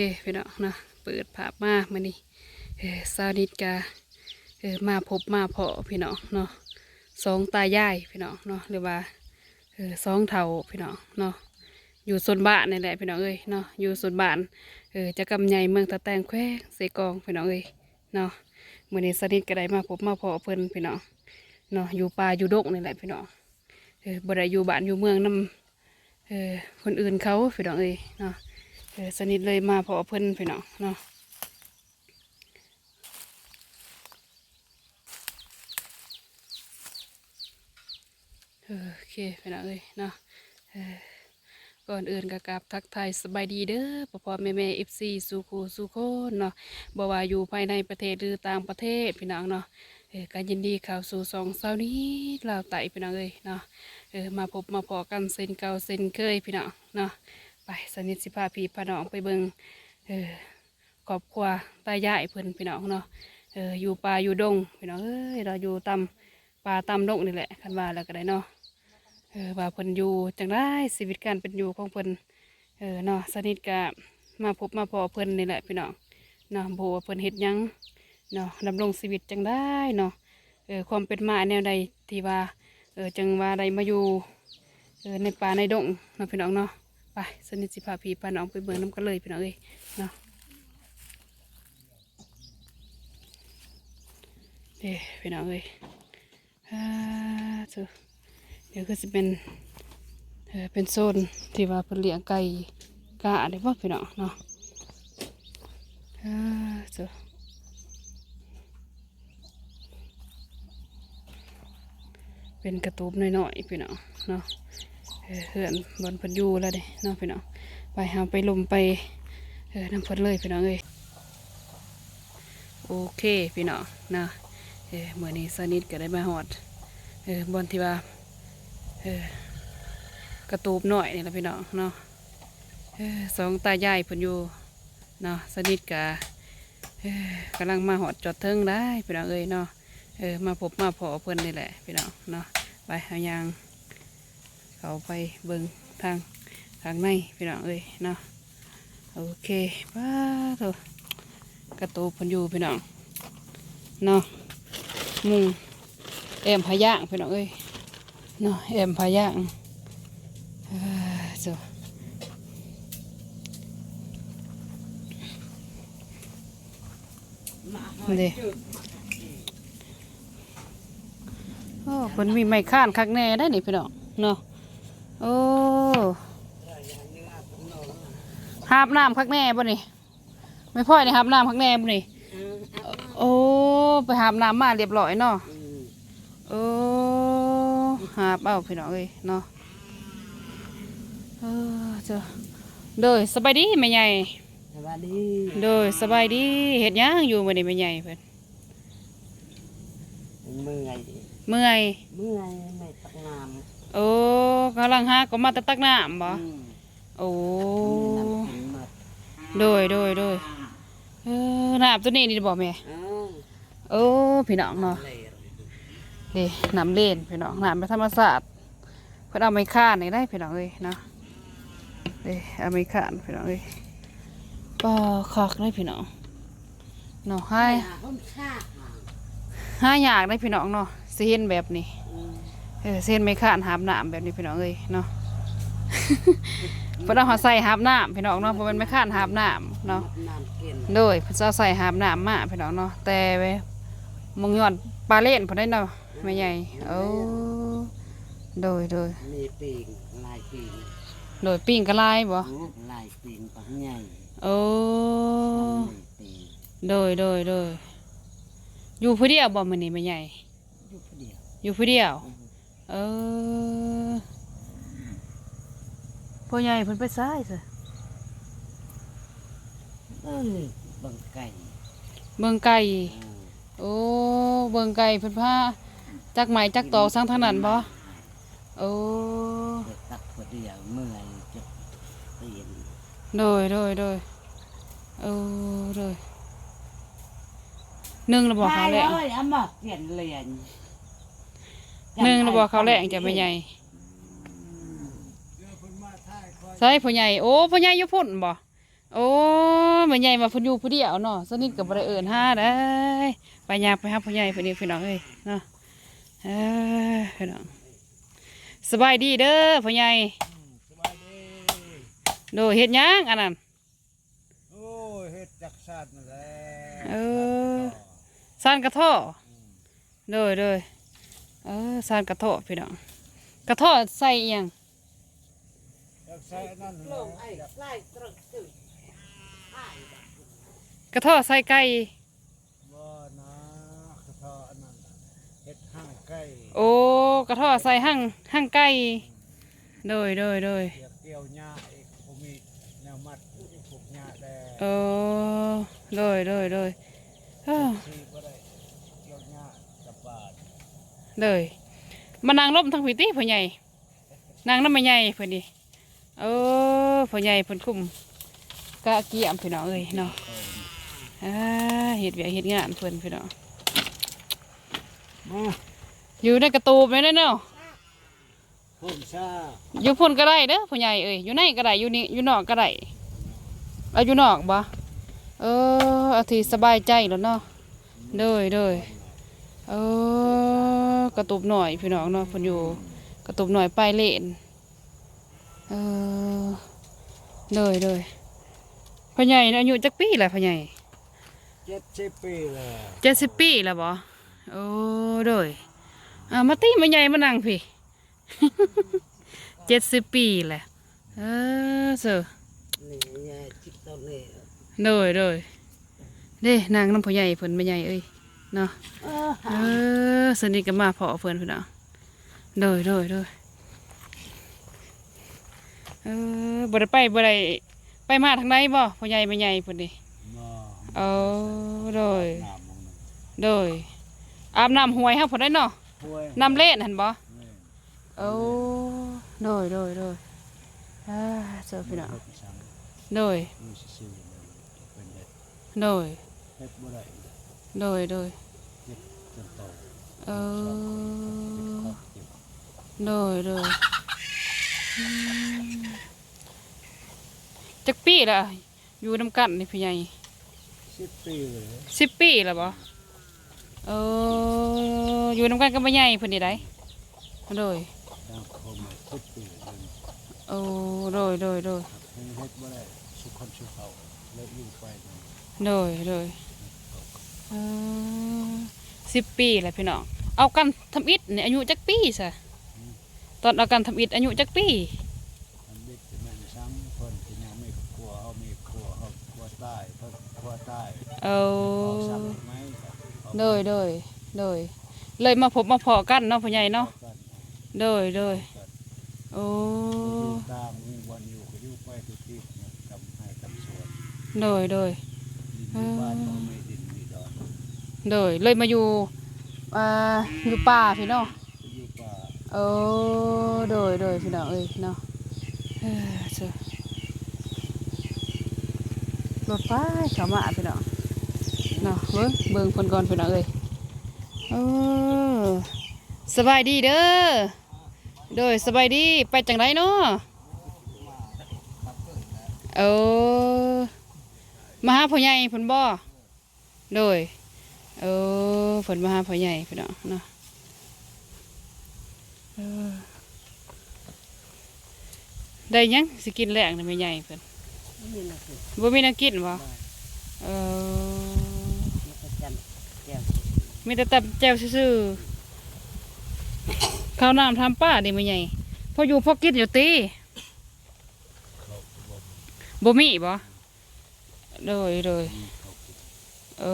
ເອີ ພີ່ນ້ອງເນາະ ເປີດພາບມາມື້ນີ້ ເອີ ສາວນິດກະ ເອີ ມາພົບມາພໍ້ພີ່ນ້ອງເນາະ ສອງຕາຍາຍພີ່ນ້ອງເນາະ ຫຼືວ່າ ເອີ ສອງເຖົ້າພີ່ນ້ອງເນາະ ຢູ່ໂຊນບ້ານນີ້ແຫຼະພີ່ນ້ອງເອີຍເນາະ ຢູ່ໂຊນບ້ານ ເອີ ຈະກຳໃຫຍ່ ເມືອງທ່າແຕງ ແຂວງເຊກອງພີ່ນ້ອງເອີຍເນາະ. ມື້ນີ້ສາວນິດກະໄດ້ມາພົບມາພໍ້ເພິ່ນພີ່ນ້ອງເນາະ ຢູ່ປ່າຢູ່ດົງນີ້ແຫຼະພີ່ນ້ອງ ເອີ ບໍ່ໄດ້ຢູ່ບ້ານຢູ່ເມືອງນຳ ເອີ ຄົນອື່ນເຂົາພີ່ນ້ອງເອີຍເນາະ ເອີ ສາວນິດເລີຍມາພໍ້ເພິ່ນພີ່ນ້ອງເນາະ. ໂອເຄພີ່ນ້ອງເອີຍເນາະ ເອີ ກ່ອນອື່ນກໍກາບທັກທາຍສະບາຍດີເດີ ພໍ່ໆແມ່ໆ ເອັຟຊີ ສູ່ຄູ່ສູ່ຄົນເນາະ ບໍ່ວ່າຢູ່ພາຍໃນປະເທດ ຫຼື ຕ່າງປະເທດພີ່ນ້ອງເນາະ ເອີ ກໍຍິນດີເຂົ້າສູ່ຊ່ອງສາວນິດລາວໃຕ້ພີ່ນ້ອງເອີຍເນາະ ເອີ ມາພົບມາພໍ້ກັນເຊັ່ນເກົ່າເຊັ່ນເຄີຍພີ່ນ້ອງເນາະ. ໄປ ສາວນິດຊິພາພີ່ພານ້ອງໄປເບິ່ງ ເອີ ຄອບຄົວຕາຍາຍເພິ່ນພີ່ນ້ອງເນາະ ເອີ ຢູ່ປ່າຢູ່ດົງພີ່ນ້ອງເອີຍເນາະ ຢູ່ຕາມປ່າຕາມດົງນີ້ແຫຼະ ຄັນວ່າແລ້ວກໍໄດ້ເນາະ ເອີ ວ່າເພິ່ນຢູ່ຈັ່ງໃດ ຊີວິດການເປັນຢູ່ຂອງເພິ່ນ ເອີ ເນາະ ສາວນິດກະມາພົບມາພໍ້ເພິ່ນນີ້ແຫຼະພີ່ນ້ອງເນາະ ບໍ່ຮູ້ວ່າເພິ່ນເຮັດຫຍັງເນາະ ດຳລົງຊີວິດຈັ່ງໃດເນາະ ເອີ ຄວາມເປັນມາແນວໃດທີ່ວ່າ ເອີ ຈັ່ງວ່າໄດ້ມາຢູ່ ເອີ ໃນປ່າໃນດົງເນາະພີ່ນ້ອງເນາະ. ໄປ ສາວນິດຊິພາພີ່ພານ້ອງໄປເບິ່ງນຳກັນເລີຍພີ່ນ້ອງເອີຍເນາະ ເດ້ພີ່ນ້ອງເອີຍ ອາ ໂທ້ ດຽວຄືຊິເປັນ ເອີ ເປັນໂຊນທີ່ວ່າເພິ່ນລ້ຽງໄກ່ກາໄດ້ບໍ່ພີ່ນ້ອງເນາະ ອາ ໂທ້ ເປັນກະຕູບນ້ອຍໆ ພີ່ນ້ອງເນາະ ເອີ ເຮືອນບ່ອນເພິ່ນຢູ່ແລ້ວເດ້ເນາະພີ່ນ້ອງ ໄປ ເຮົາໄປລົມໄປ ເອີ ນຳເພິ່ນເລີຍພີ່ນ້ອງເອີຍ. ໂອເຄພີ່ນ້ອງເນາະ ເອີ ມື້ນີ້ສາວນິດກໍໄດ້ມາຮອດ ເອີ ບ່ອນທີ່ວ່າ ເອີ ກະຕູບນ້ອຍນີ້ລະພີ່ນ້ອງເນາະ ເອີ ສອງຕາຍາຍເພິ່ນຢູ່ເນາະ ສາວນິດກະ ເອີ ກຳລັງມາຮອດຈອດເຖິງໄດ໋ພີ່ນ້ອງເອີຍເນາະ ເອີ ມາພົບມາພໍ້ເພິ່ນນີ້ແຫຼະພີ່ນ້ອງເນາະ ໄປ ເຮົາຍ່າງ ເຂົ້າໄປເບິ່ງທາງຂ້າງໃນພີ່ນ້ອງເອີຍເນາະ ໂອເຄ ປາໂທ້ ກະຕູບເພິ່ນຢູ່ພີ່ນ້ອງເນາະ ມຸງແອ້ມຜ້າຢ້າງພີ່ນ້ອງເອີຍເນາະ ແອ້ມຜ້າຢ້າງ ເອີ ໂທ້ ເດ້ ໂອ້ ເພິ່ນມີໄມ້ຄ້ານຄັກແນ່ໄດ໋ນີ້ພີ່ນ້ອງເນາະ ໂອ້ ຫາບນ້ຳຄັກແນ່ບໍ່ນີ້ ແມ່ພອຍນີ້ຫາບນ້ຳຄັກແນ່ບໍ່ນີ້ ເອີ ໂອ້ ໄປຫາບນ້ຳມາລຽບລ້ອຍເນາະ ອືມ ໂອ້ ຫາບເອົາພີ່ນ້ອງເອີຍເນາະ ເອີ ເຈົ້າ ໂດຍ ສະບາຍດີແມ່ໃຫຍ່ ສະບາຍດີ ໂດຍ ສະບາຍດີ ເຮັດຫຍັງຢູ່ມື້ນີ້ແມ່ໃຫຍ່ເພິ່ນ ເມື່ອຍ ເມື່ອຍ ເມື່ອຍ ແມ່ຕັກນ້ຳ ໂອ້ ກຳລັງຫາກໍມາແຕ່ຕັກນ້ຳບໍ່ ອືມ ໂອ້ ນ້ຳກິນໝົດ ໂດຍ ໂດຍ ໂດຍ ເອີ ນ້ຳຕົວນີ້ນີ້ບໍ່ແມ່ ເອີ ໂອ້ ພີ່ນ້ອງເນາະ ເດ້ ນ້ຳເລນພີ່ນ້ອງ ນ້ຳເປັນທຳມະຊາດ ເພິ່ນເອົາໄມ້ຄ້ານນີ້ໄດ໋ພີ່ນ້ອງເອີຍເນາະ ເດ້ ເອົາໄມ້ຄ້ານພີ່ນ້ອງເອີຍ ປາ ຄັກເດ້ພີ່ນ້ອງເນາະ ຫາ ຫາຍາກເດ້ພີ່ນ້ອງເນາະ ຊິເຫັນແບບນີ້ ອືມ ເອີ ຊິເຫັນໄມ້ຄ້ານຫາບນ້ຳແບບນີ້ພີ່ນ້ອງເອີຍເນາະ ເພິ່ນເອົາມາໃສ່ຫາບນ້ຳພີ່ນ້ອງເນາະ ບໍ່ແມ່ນໄມ້ຄ້ານຫາບນ້ຳເນາະ ນ້ຳກິນ ໂດຍ ເພິ່ນຊິເອົາໃສ່ຫາບນ້ຳມາພີ່ນ້ອງເນາະ ແຕ່ໝ່ອງຍອດປ່າເລນພຸ້ນໃດເນາະ ແມ່ໃຫຍ່ ເອີ ໂດຍ ໂດຍ ມີປີ້ງ ຫຼາຍປີ້ງ ໂດຍ ປີ້ງກໍຫຼາຍບໍ່ ອືມ ຫຼາຍປີ້ງປາໃຫຍ່ ໂອ້ ມີປີ້ງ ໂດຍ ໂດຍ ໂດຍ ຢູ່ຜູ້ດຽວບໍ່ມື້ນີ້ແມ່ໃຫຍ່ ຢູ່ຜູ້ດຽວ ຢູ່ຜູ້ດຽວ ອືມ ເອີ ພໍ່ໃຫຍ່ເພິ່ນໄປໃສຊະ ເອີ ເບິ່ງໄກ່ ເບິ່ງໄກ່ ເອີ ໂອ້ ເບິ່ງໄກ່ເພິ່ນພາຈັກໄມ້ຈັກຕອກສັງທາງນັ້ນບໍ່ ໂອ້ ຕັກຜູ້ດຽວເມື່ອຍເຈັບຕີນ ໂດຍ ໂດຍ ໂດຍ ເອີ ໂດຍ ໜຶ່ງລະບໍ່ເຂົ້າແລງ ເອີຍ ເອົາມາປ່ຽນລຽນ ໜຶ່ງລະບໍ່ເຂົ້າແລງ ເຈົ້າແມ່ໃຫຍ່ ໃສພໍ່ໃຫຍ່ ໂອ້ ພໍ່ໃຫຍ່ຢູ່ພຸ້ນບໍ່ ໂອ້ ແມ່ໃຫຍ່ວ່າເພິ່ນຢູ່ຜູ້ດຽວເນາະ ສະໜິດກໍບໍ່ໄດ້ເອີ້ນຫາເດ້. ໄປ ຍ່າງໄປຫາພໍ່ໃຫຍ່ເພິ່ນອີກ ພີ່ນ້ອງເອີຍເນາະ. ເອີ ພີ່ນ້ອງ ສະບາຍດີເດີພໍ່ໃຫຍ່. ອືມ ສະບາຍດີ. ໂດຍ ເຮັດຫຍັງອັນນັ້ນ? ໂອ້ຍ ເຮັດຈັກສານນັ້ນແຫຼະ. ເອີ ສານກະເທາະ. ອືມ ໂດຍ ໂດຍ. ເອີ ສານກະເທາະ ພີ່ນ້ອງ. ກະເທາະໃສ່ອີ່ຫຍັງ? ຢາກໃສ່ອັນນັ້ນແຫຼະ. ກະເທາະໃສ່ໄກ່? ບໍ່ນາ ກະເທາະອັນນັ້ນນະ ເຮັດຫາງໄກ່. ໂອ້ ກະເທາະໃສ່ຫາງ ຫາງໄກ່. ອືມ ໂດຍ ໂດຍ ໂດຍ. ຢາກກ່ຽວຫຍ້າອີກ ບໍ່ມີແນວມັດ ປູກຫຍ້າແດ່. ເອີ ໂດຍ ໂດຍ ໂດຍ. ເອີ ເຈັບຊີ້ບໍ່ໄດ້ ກ່ຽວຫຍ້າຈຳປາ. ໂດຍ ມານັ່ງລົມທາງພີ້ຕິພໍ່ໃຫຍ່. ນັ່ງນຳແມ່ໃຫຍ່ເພິ່ນນີ້. ເອີ ພໍ່ໃຫຍ່ເພິ່ນກຸ້ມກະກຽມ ພີ່ນ້ອງເອີຍເນາະ. ອ່າ ເຮັດວຽກເຮັດງານເພິ່ນ ພີ່ນ້ອງ. ມາ ຢູ່ໃນກະຕູບແມ່ນເນາະ. ພຸ້ນຊາ ຢູ່ພຸ້ນກໍໄດ້ເດີພໍ່ໃຫຍ່ເອີຍ ຢູ່ໃນກໍໄດ້ ຢູ່ນີ້ ຢູ່ນອກກໍໄດ້. ເອົາຢູ່ນອກບໍ່? ເອີ ເອົາທີ່ສະບາຍໃຈໂລດເນາະ. ໂດຍ ໂດຍ. ເອີ ກະຕູບນ້ອຍ ພີ່ນ້ອງເນາະ ເພິ່ນຢູ່ກະຕູບນ້ອຍປາຍເລນ. ເອີ ໂດຍ ໂດຍ. ພໍ່ໃຫຍ່ອາຍຸຈັກປີລະພໍ່ໃຫຍ່? ເຈັດສິບປີແລ້ວ. ເຈັດສິບປີແລ້ວບໍ່? ໂອ້ ໂດຍ. ອ່າ ມາຕິ ແມ່ໃຫຍ່ມານັ່ງພີ້. ເຈັດສິບປີແຫຼະ. ເອີ ເຊີ ນີ້ຍາຍຈິກຕອນນີ້. ໂດຍ ໂດຍ. ເດ້ ນັ່ງນຳພໍ່ໃຫຍ່ເພິ່ນ ແມ່ໃຫຍ່ເອີຍເນາະ. ເອີ ເອີ ສະໜິດກໍມາພໍ້ເພິ່ນ ພີ່ນ້ອງ. ໂດຍ ໂດຍ ໂດຍ. ເອີ ບໍ່ໄດ້ໄປ ບໍ່ໄດ້ໄປມາທາງໃດບໍ່ ພໍ່ໃຫຍ່ແມ່ໃຫຍ່ເພິ່ນນີ້? ບໍ່. ເອີ ໂດຍ ໂດຍ. ອາບນ້ຳຫ້ວຍເຮົາພຸ້ນໄດ໋ເນາະ. ຫ້ວຍ ນ້ຳເລນຫັ້ນບໍ່? ແມ່ນ. ໂອ້ ໂດຍ ໂດຍ ໂດຍ. ອ່າ ເຈົ້າ ພີ່ນ້ອງ. ໂດຍ ໂດຍ ເຮັດບໍ່ໄດ້. ໂດຍ ໂດຍ ເຈັບຈົນໂຕ. ເອີ ເຈັບຄອກ ເຈັບ. ໂດຍ ໂດຍ. ອືມ ຈັກປີລະ? ຢູ່ນຳກັນນີ້ ຜູ້ໃຫຍ່. ສິບປີແລ້ວ. ສິບປີແລ້ວບໍ່? ເອີ ຢູ່ນຳກັນກັບແມ່ໃຫຍ່ເພິ່ນນີ້ໃດ໋. ໂດຍ ໂອ້ ໂດຍ ໂດຍ ໂດຍ. ໂດຍ ໂດຍ ໂດຍ. ເອີ ສິບປີແລ້ວ ພີ່ນ້ອງ. ເອົາກັນທຳອິດນີ້ອາຍຸຈັກປີຊະ? ອືມ ຕອນເອົາກັນທຳອິດອາຍຸຈັກປີ? ທຳອິດແມ່ນຊ້ຳ ເພິ່ນກໍຍັງມີຄອບຄົວ ເຮົາມີຄອບຄົວ ເຮົາຄອບຄົວຕາຍ ເພິ່ນຄອບຄົວຕາຍ. ໂອ້ ໂດຍ ໂດຍ ໂດຍ. ເລີຍມາພົບມາພໍ້ກັນເນາະ ພໍ່ໃຫຍ່ເນາະ. ໂດຍ ໂດຍ. ໂອ້ ຢູ່ຕ່າງ ມີບ່ອນຢູ່ກໍຢູ່ໄປທຸກທີ່ ກຳໄຮ່ກຳສວນ. ໂດຍ ໂດຍ. ດິນຢູ່ບ້ານ ເອີ ບໍ່ມີດິນມີດອນ. ໂດຍ ເລີຍມາຢູ່ ອ່າ ຢູ່ປ່າພີ້ເນາະ. ຢູ່ປ່າ. ໂອ້ ໂດຍ ໂດຍ ພີ່ນ້ອງເອີຍເນາະ. ເອີ ລົດໄຟເຂົ້າມາພີ່ນ້ອງເນາະ. ເບິ່ງ ເບິ່ງເພິ່ນກ່ອນພີ່ນ້ອງເອີຍ. ໂອ້ ສະບາຍດີເດີ. ໂດຍ ສະບາຍດີ. ໄປຈັ່ງໃດເນາະ? ໂອ້ ມາຫາພໍ່ໃຫຍ່ເພິ່ນບໍ່? ໂດຍ ເອີ ເພິ່ນມາຫາພໍ່ໃຫຍ່ພີ່ນ້ອງເນາະ. ເອີ ໄດ້ຫຍັງຊິກິນແລງນະແມ່ໃຫຍ່ເພິ່ນ? ບໍ່ມີແນວກິນ. ບໍ່ມີແນວກິນບໍ່? ບໍ່. ເອີ ມີແຕ່ຕຳແຈ່ວຊື່ໆ. ມີແຕ່ຕຳແຈ່ວຊື່ໆ. ເຂົ້ານ້ຳທຳປາເດ້ແມ່ໃຫຍ່. ພໍຢູ່ພໍກິນຢູ່ຕິ? ເຂົ້າບໍ່ມີ. ບໍ່ມີບໍ່? ໂດຍ ໂດຍ. ເອີ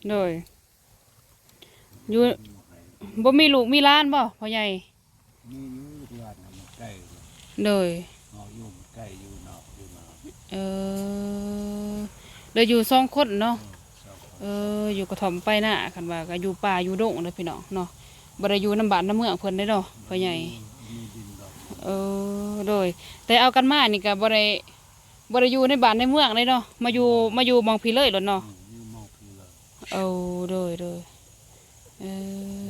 ໂດຍ. ຢູ່ ບໍ່ມີລູກມີຫຼານບໍ່ພໍ່ໃຫຍ່? ມີຢູ່ ລູກຫຼານມັນໄກ. ໂດຍ. ເຮົາຢູ່ມັນໄກ ຢູ່ນອກ ຢູ່ນອກ. ເອີ ແລ້ວຢູ່ສອງຄົນເນາະ. ເອີ ສອງຄົນ. ເອີ ຢູ່ກະທ່ອມໄປນາ ຄັນວ່າກໍຢູ່ປ່າຢູ່ດົງເດີພີ່ນ້ອງເນາະ. ບໍ່ໄດ້ຢູ່ນຳບ້ານນຳເມືອງເພິ່ນເດ້ເນາະ ພໍ່ໃຫຍ່. ບໍ່ມີດິນດອນ. ເອີ ໂດຍ. ແຕ່ເອົາກັນມານີ້ກໍບໍ່ໄດ້ ບໍ່ໄດ້ຢູ່ໃນບ້ານໃນເມືອງເດ້ເນາະ ມາຢູ່ ມາຢູ່ໝ່ອງພີ້ເລີຍໂລດເນາະ. ເອີ ຢູ່ໝ່ອງພີ້ເລີຍ. ໂອ້ ໂດຍ ໂດຍ. ເອີ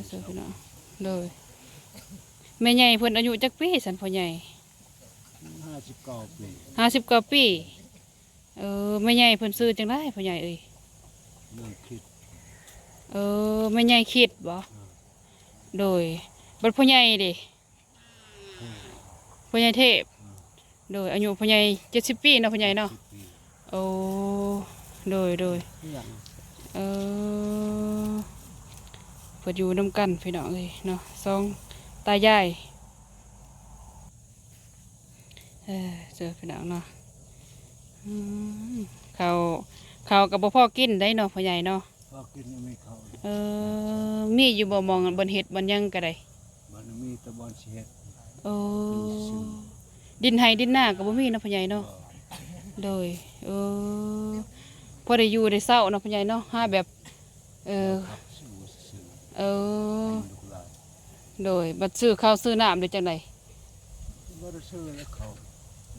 ເຊີພີ່ນ້ອງ. ໂດຍ. ແມ່ໃຫຍ່ເພິ່ນອາຍຸຈັກປີຊັ້ນພໍ່ໃຫຍ່? ຫ້າ ສິບເກົ້າປີ. ຫ້າສິບເກົ້າປີ. ເອີ ແມ່ໃຫຍ່ເພິ່ນຊື່ຈັ່ງໃດພໍ່ໃຫຍ່ເອີຍ? ນາງຄິດ. ເອີ ແມ່ໃຫຍ່ຄິດບໍ? ເອີ. ໂດຍ. ບັດພໍ່ໃຫຍ່ເດ? ເອີ ພໍ່ໃຫຍ່ເທບ. ເອີ. ໂດຍ ອາຍຸພໍ່ໃຫຍ່ເຈັດສິບປີເນາະ ພໍ່ໃຫຍ່ເນາະ. ເຈັດສິບປີ. ໂອ້ ໂດຍ ໂດຍ. ເອີ ເພິ່ນຢູ່ນຳກັນພີ່ນ້ອງເອີຍເນາະ ສອງຕາຍາຍ. ເອີ ເຈີພີ່ນ້ອງເນາະ. ອືມ ເຂົ້າ ເຂົ້າກໍບໍ່ພໍກິນໄດ໋ເນາະ ພໍ່ໃຫຍ່ເນາະ. ພໍກິນ ມີເຂົ້າ. ເອີ ມີຢູ່ບໍ່ ໝ່ອງບ່ອນເຮັດບ່ອນຫຍັງກໍໄດ້? ມັນມີແຕ່ບ່ອນຊິເຮັດ. ໂອ້ ດິນໄຮ່ດິນນາກໍບໍ່ມີເນາະ ພໍ່ໃຫຍ່ເນາະ. ບໍ່. ໂດຍ. ເອີ ພໍໄດ້ຢູ່ໄດ້ເຊົາເນາະ ພໍ່ໃຫຍ່ເນາະ. ຫາແບບ ເອີ ເອີ ໂດຍ. ບັດຊື້ເຂົ້າຊື້ນ້ຳໄດ້ຈັ່ງໃດ? ບໍ່ໄດ້ຊື້ແລ້ວເຂົ້າ.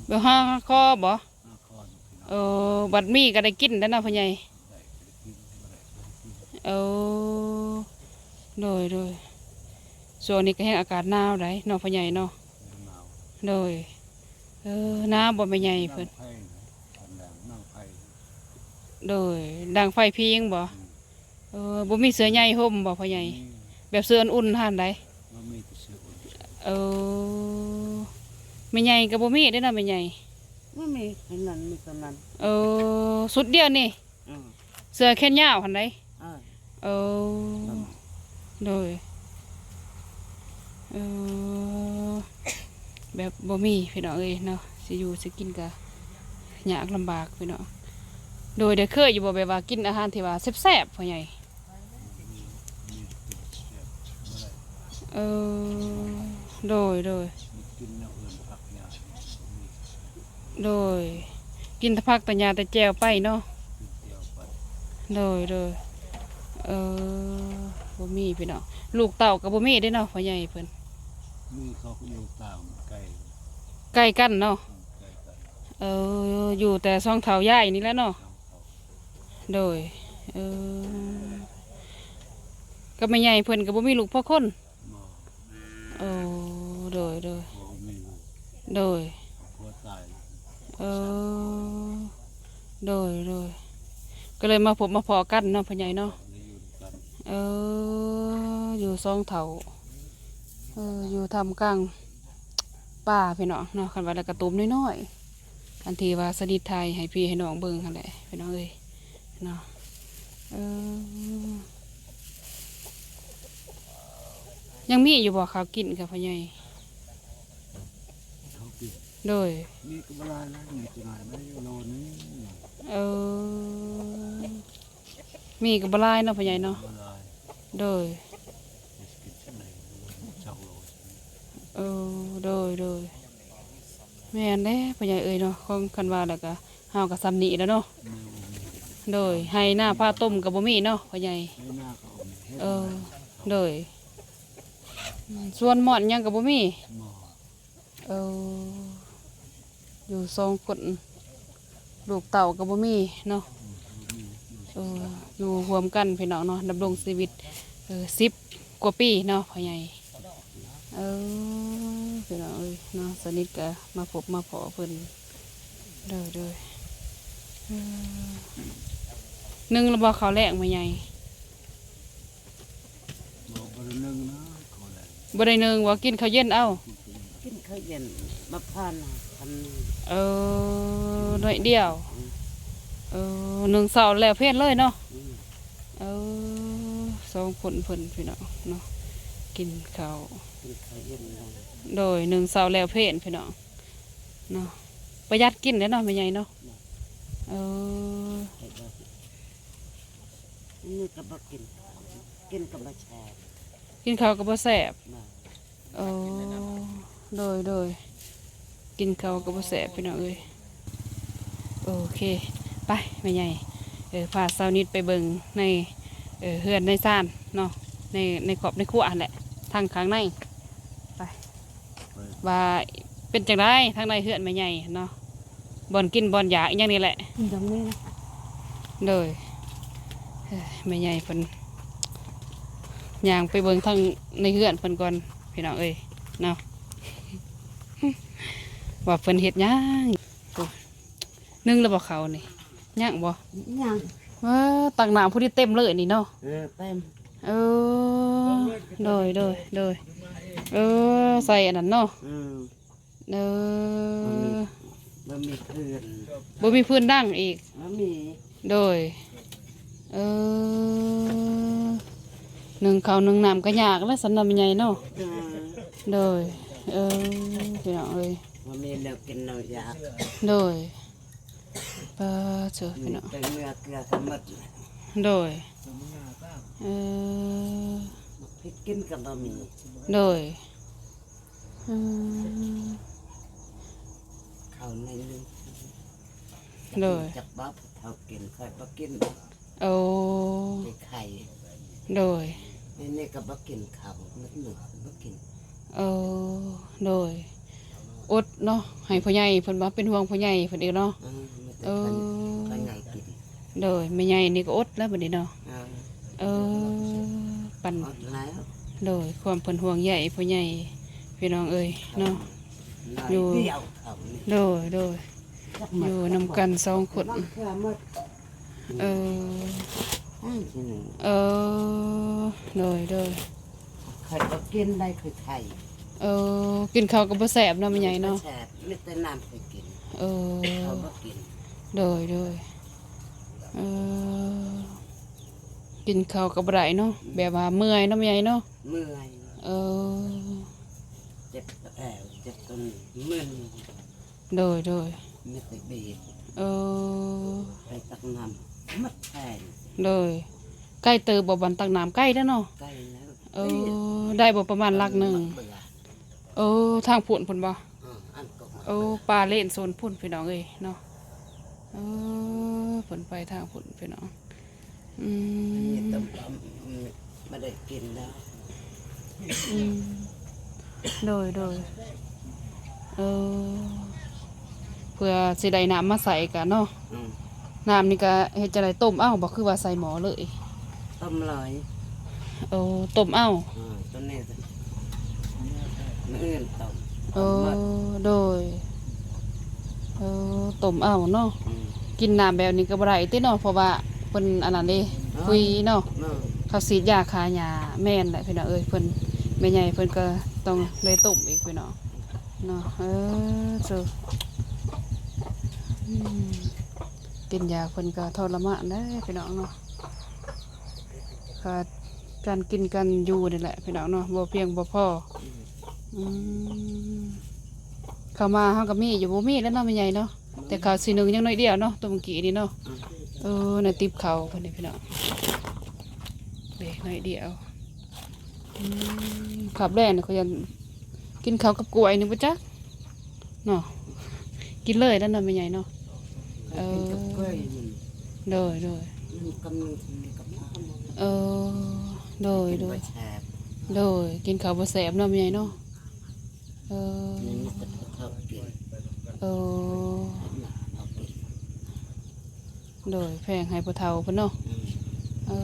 ແບບຫາ ຫາຂໍບໍ? ເອີ ບັດມີກໍໄດ້ກິນແລ້ວເນາະພໍ່ໃຫຍ່. ເອີ ໂດຍ ໂດຍ. ຊ່ວງນີ້ກໍແຮງອາກາດໜາວໄດ໋ເນາະ ພໍ່ໃຫຍ່ເນາະ. ໂດຍ. ເອີ ໜາວບໍ່ແມ່ໃຫຍ່ເພິ່ນ? ໂດຍ. ດັງໄຟພິງບໍ? ເອີ ບໍ່ມີເສື້ອໃຫຍ່ຫົ່ມບໍພໍ່ໃຫຍ່? ແບບເສື້ອອຸ່ນໆຫັ້ນໃດ໋? ບໍ່ມີແຕ່ເສື້ອອຸ່ນ. ເອີ ແມ່ໃຫຍ່ກໍບໍ່ມີເດ້ເນາະ ແມ່ໃຫຍ່. ບໍ່ມີ ອັນນັ້ນມີເທົ່ານັ້ນ. ເອີ ຊຸດດຽວນີ້. ອືມ ເສື້ອແຂນຍາວຫັ້ນໃດ໋? ເອີ ເອີ ໂດຍ. ເອີ ແບບບໍ່ມີພີ່ນ້ອງເອີຍເນາະ ຊິຢູ່ຊິກິນກໍຍາກລຳບາກພີ່ນ້ອງ. ໂດຍ. ໄດ້ເຄີຍຢູ່ບໍ່ແບບວ່າກິນອາຫານທີ່ວ່າແຊບໆ ພໍ່ໃຫຍ່? ເອີ ໂດຍ ໂດຍ. ໂດຍ. ກິນແຕ່ຜັກແຕ່ຫຍ້າແຕ່ແຈ່ວໄປເນາະ. ໂດຍ ໂດຍ. ເອີ ບໍ່ມີພີ່ນ້ອງ ລູກເຕົ້າກໍບໍ່ມີເດ້ເນາະ ພໍ່ໃຫຍ່ເພິ່ນ. ມີ ເຂົາກໍຢູ່ຕ່າງໄກ ໄກກັນເນາະ. ເອີ ຢູ່ແຕ່ສອງເຖົ້າຍາຍນີ້ແຫຼະເນາະ. ໂດຍ. ເອີ ກັບແມ່ໃຫຍ່ເພິ່ນກໍບໍ່ມີລູກພໍຄົນ. ໂອ້ ໂດຍ ໂດຍ. ໂດຍ. ເອີ ໂດຍ ໂດຍ. ກໍເລີຍມາພົບມາພໍ້ກັນເນາະ ພໍ່ໃຫຍ່ເນາະ. ເອີ ຢູ່ສອງເຖົ້າ ເອີ ຢູ່ທ່າມກາງປ່າພີ່ນ້ອງເນາະ. ຄັນວ່າແລ້ວກະຕູບນ້ອຍໆ ອັນທີ່ວ່າສະນິດຖ່າຍໃຫ້ພີ່ໃຫ້ນ້ອງເບິ່ງຫັ້ນແຫຼະພີ່ນ້ອງເອີຍເນາະ. ເອີ ຍັງມີຢູ່ບໍ່ເຂົ້າກິນກະພໍ່ໃຫຍ່? ເຂົ້າກິນ ໂດຍ. ມີກໍບໍ່ຫຼາຍນະ ມີຈັກໜ້ອຍນະ ໂລໜຶ່ງ. ເອີ ມີກໍບໍ່ຫຼາຍເນາະ ພໍ່ໃຫຍ່ເນາະ. ບໍ່ຫຼາຍ. ໂດຍ. ເອີ ໂດຍ ໂດຍ. ແມ່ນເດ້ພໍ່ໃຫຍ່ເອີຍເນາະ ຂອງຄັນວ່າແລ້ວກະເຮົາກະຊ່ຳນີ້ແລ້ວເນາະ. ໂດຍ. ໄຮ່ນາພາຕົ້ມກະບໍ່ມີເນາະພໍ່ໃຫຍ່. ເອີ ໂດຍ. ສວນມ່ອນຫຍັງກະບໍ່ມີ. ເອີ ຢູ່ສອງຄົນ ລູກເຕົ້າກໍບໍ່ມີເນາະ. ເອີ ຢູ່ຮ່ວມກັນພີ່ນ້ອງເນາະ ດຳລົງຊີວິດ ເອີ ສິບກວ່າປີເນາະພໍ່ໃຫຍ່. ເອີ ພີ່ນ້ອງເອີຍເນາະ ສະນິດກໍມາພົບມາພໍ້ເພິ່ນ. ໂດຍ ໂດຍ. ເອີ ໜຶ້ງແລ້ວບໍ່ເຂົ້າແລງແມ່ໃຫຍ່? ບໍ່ ບໍ່ໄດ້ໜຶ້ງນະ ເຂົ້າແລງ. ບໍ່ໄດ້ໜຶ້ງ ວ່າກິນເຂົ້າເຢັນເອົາ. ກິນເຂົ້າເຢັນ ມາຜ່ານຄຳໜຶ່ງ. ເອີ ໜ້ອຍດຽວ. ອືມ ເອີ ໜຶ້ງເຊົ້າແລ້ວເພນເລີຍເນາະ. ອືມ ເອີ ສອງຄົນເພິ່ນພີ່ນ້ອງເນາະ ກິນເຂົ້າ ກິນເຂົ້າເຢັນເນາະ. ໂດຍ ໜຶ້ງເຊົ້າແລ້ວເພນພີ່ນ້ອງເນາະ. ປະຢັດກິນແຫຼະເນາະແມ່ໃຫຍ່ເນາະ. ເອີ ນີ້ກໍບໍ່ກິນ ກິນກໍບໍ່ແຊບ ກິນເຂົ້າກໍບໍ່ແຊບ. ໂອ້ ໂດຍ ໂດຍ. ກິນເຂົ້າກໍບໍ່ແຊບພີ່ນ້ອງເອີຍ. ໂອເຄ ໄປແມ່ໃຫຍ່ ເອີ ພາຊາວນິດໄປເບິ່ງໃນ ເອີ ເຮືອນໃນຊານເນາະ ໃນ ໃນຄອບໃນຄົວຫັ້ນແຫຼະ ທາງຂ້າງໃນ ໄປ ວ່າເປັນຈັ່ງໃດທາງໃນເຮືອນແມ່ໃຫຍ່ເນາະ. ບ່ອນກິນບ່ອນຢາກອີ່ຫຍັງນີ້ແຫຼະ. ກິນຕອນນີ້ນະ. ໂດຍ. ເອີ ແມ່ໃຫຍ່ເພິ່ນຍ່າງໄປເບິ່ງທາງໃນເຮືອນເພິ່ນກ່ອນພີ່ນ້ອງເອີຍເນາະ. ວ່າເພິ່ນເຮັດຫຍັງ? ໂອ້ ໜຶ້ງແລ້ວບໍ່ເຂົ້ານີ້? ຍັງບໍ່? ຍັງ. ເອີ ຕັກນ້ຳພໍດີເຕັມເລີຍນີ້ເນາະ. ເອີ ເຕັມ. ເອີ ໂດຍ ໂດຍ ໂດຍ. ເອີ ໃສ່ອັນນັ້ນເນາະ. ອືມ. ເອີ ບໍ່ມີ ບໍ່ມີພື້ນ ບໍ່ມີພື້ນດັງອີກ. ບໍ່ມີ. ໂດຍ. ເອີ ໜຶ້ງເຂົ້າໜຶ້ງນ້ຳກໍຍາກແລ້ວຊັ້ນເນາະ ແມ່ໃຫຍ່ເນາະ. ອືມ. ໂດຍ. ເອີ ພີ່ນ້ອງເອີຍ ບໍ່ມີແນວກິນແນວຢາກ. ໂດຍ. ປາເທີ ອືມ ພີ່ນ້ອງ ແປ້ງເນື້ອເກືອກໍໝົດ. ໂດຍ. ເອີ ບັກພິກກິນກໍບໍ່ມີ. ໂດຍ. ອືມ ເຂົ້າໜ້ອຍໜຶ່ງ. ໂດຍ. ຈັກບໍ່ ຜູ້ເຖົ້າກິນ ຂ້ອຍບໍ່ກິນ. ໂອ້ ໄປໄຂ່. ໂດຍ. ນີ້ ນີ້ກໍບໍ່ກິນເຂົ້າ ມື້ໜຶ່ງບໍ່ກິນ. ເອີ ໂດຍ. ອົດເນາະ ໃຫ້ພໍ່ໃຫຍ່ເພິ່ນວ່າ ເປັນຫ່ວງພໍ່ໃຫຍ່ເພິ່ນອີກເນາະ. ເອີ ມີແຕ່ ເອີ ພໍ່ໃຫຍ່ ພໍ່ໃຫຍ່ກິນ. ໂດຍ. ແມ່ໃຫຍ່ນີ້ກໍອົດແລ້ວບັດນີ້ເນາະ. ເອີ ເອີ ປັນ ອົດແລ້ວ. ໂດຍ. ຄວາມເພິ່ນຫ່ວງໃຍພໍ່ໃຫຍ່ ພີ່ນ້ອງເອີຍເນາະ. ຢູ່ ໂດຍ ໂດຍ. ຢູ່ນຳກັນສອງຄົນ. ເອີ ເອີ ໂດຍ ໂດຍ. ຂ້ອຍກໍກິນໄດ້ ຂ້ອຍໄຂ່. ເອີ ກິນເຂົ້າກໍບໍ່ແຊບເນາະ ແມ່ໃຫຍ່ເນາະ. ແຊບ ມີແຕ່ນ້ຳຂ້ອຍກິນ. ເອີ ເຂົ້າບໍ່ກິນ. ໂດຍ ໂດຍ. ເອີ ກິນເຂົ້າກໍບໍ່ໄດ້ເນາະ ແບບວ່າເມື່ອຍເນາະ ແມ່ໃຫຍ່ເນາະ. ເມື່ອຍ. ເອີ ເຈັບແອວ ເຈັບຕົ້ນ ມຶນ. ໂດຍ ໂດຍ. ມີແຕ່ບີບ. ເອີ ໄປຕັກນ້ຳໝົດແພງ. ໂດຍ. ໃກ້ເຕີບບໍ່ ບ່ອນຕັກນ້ຳ ໃກ້ແລ້ວເນາະ. ໃກ້ແລ້ວ. ເອີ ໄດ້ບໍ່ ປະມານຫຼັກໜຶ່ງ? ເອີ ທາງພຸ້ນພຸ້ນບໍ່? ເອີ ອັນກໍ ເອີ ປ່າເລນໂຊນພຸ້ນ ພີ່ນ້ອງເອີຍເນາະ. ເອີ ເພິ່ນໄປທາງພຸ້ນ ພີ່ນ້ອງ. ອືມ ອັນນີ້ຕົ້ມ ອືມ ບໍ່ໄດ້ກິນແລ້ວ. ອືມ ໂດຍ ໂດຍ. ເອີ ເພື່ອຊິໄດ້ນ້ຳມາໃສ່ກະເນາະ. ອືມ ນ້ຳນີ້ກະເຮັດຈັ່ງໃດ? ຕົ້ມເອົາບໍ່ ຄືວ່າໃສ່ໝໍ້ເລີຍ? ຕົ້ມເລີຍ. ໂອ້ ຕົ້ມເອົາ. ເອີ ໂຕນີ້ ມື້ອື່ນຕົ້ມ. ເອີ ຕົ້ມໝົດ. ໂດຍ. ເອີ ຕົ້ມເອົາເນາະ. ອືມ ກິນນ້ຳແບບນີ້ກໍບໍ່ໄດ້ຕິເນາະ ເພາະວ່າເພິ່ນອັນນັ້ນເດ້ ເອີ ຂຸຍເນາະ. ເອີ ເຂົາສີດຢາຂ້າຫຍ້າ. ແມ່ນແຫຼະພີ່ນ້ອງເອີຍ ເພິ່ນ ແມ່ໃຫຍ່ເພິ່ນກໍຕ້ອງໄດ້ຕົ້ມອີກພີ່ນ້ອງເນາະ. ເອີ ໂທ້ ອືມ ກິນຢາເພິ່ນກໍທໍລະມານເດ້ພີ່ນ້ອງເນາະ. ຂາດການກິນການຢູ່ນີ້ແຫຼະພີ່ນ້ອງເນາະ ບໍ່ພຽງບໍ່ພໍ. ອືມ ເຂົ້າມາເຮົາກໍມີຢູ່ ບໍ່ມີແລ້ວເນາະ ແມ່ໃຫຍ່ເນາະ. ແຕ່ເຂົ້າສີໜຶ່ງຍັງໜ້ອຍດຽວເນາະ ໂຕມື້ກີ້ນີ້ເນາະ. ອືມ ເອີ ໃນຕິບເຂົ້າເພິ່ນນີ້ພີ່ນ້ອງ ເດ້ໜ້ອຍດຽວ. ອືມ ຂັບແລ່ນ ຂ້ອຍຢ້ານກິນເຂົ້າກັບກ້ວຍນີ້ບໍ່ຈັກເນາະ. ກິນເລີຍແລ້ວເນາະ ແມ່ໃຫຍ່ເນາະ. ເອີ ກິນກັບກ້ວຍນີ້. ໂດຍ ໂດຍ. ມັນກຳລັງກິນກັບນ້ຳ. ເອີ ໂດຍ ກິນ ໂດຍ ບໍ່ແຊບ. ໂດຍ ກິນເຂົ້າບໍ່ແຊບເນາະ ແມ່ໃຫຍ່ເນາະ. ເອີ ນີ້ມີແຕ່ເຂົາກິນ. ເອີ ເຂົາກິນ. ໂດຍ ແບ່ງໃຫ້ຜູ້ເຖົ້າເພິ່ນເນາະ. ອືມ ເອີ